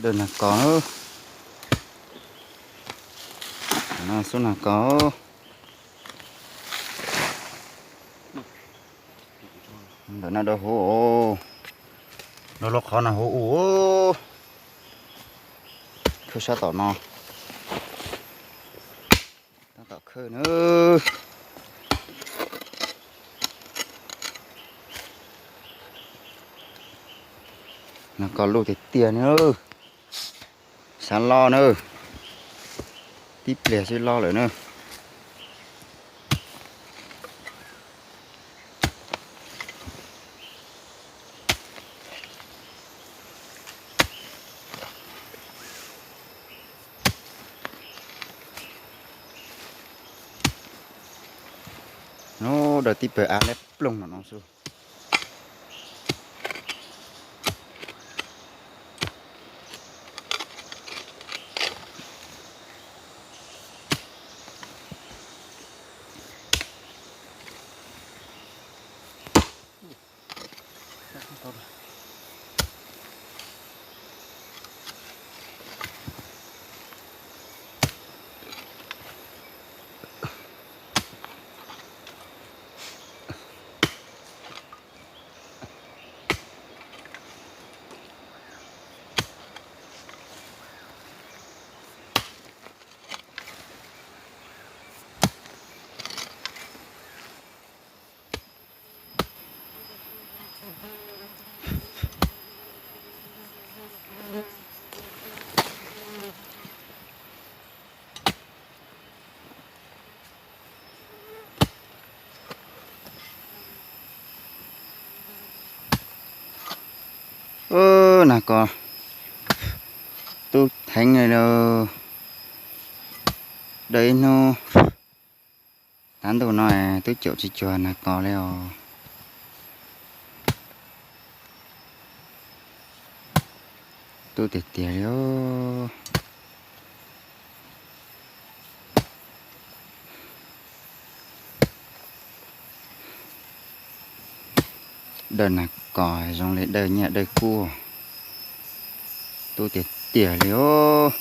Dawm nag kos, no xub nag kos. Ntawm no dawm huv, dawm lub qhov no huv u. Khawb sab tom no, tab tom khawb na. Nag kos luj tiag tiag na. Xav loj na, tib pliag xwb loj lawm na. Nub dawm tib pawg av liab ploog no no xwb. Nag kos tub theev li lauj. Dawm ib hnub, tav ntuj no twb caum tsis cuag nag kos li os. Tub tiag tiag li os. Dawm nag kos zoo li dawm nyiaj dawm kub. Tub tiag tiag li os.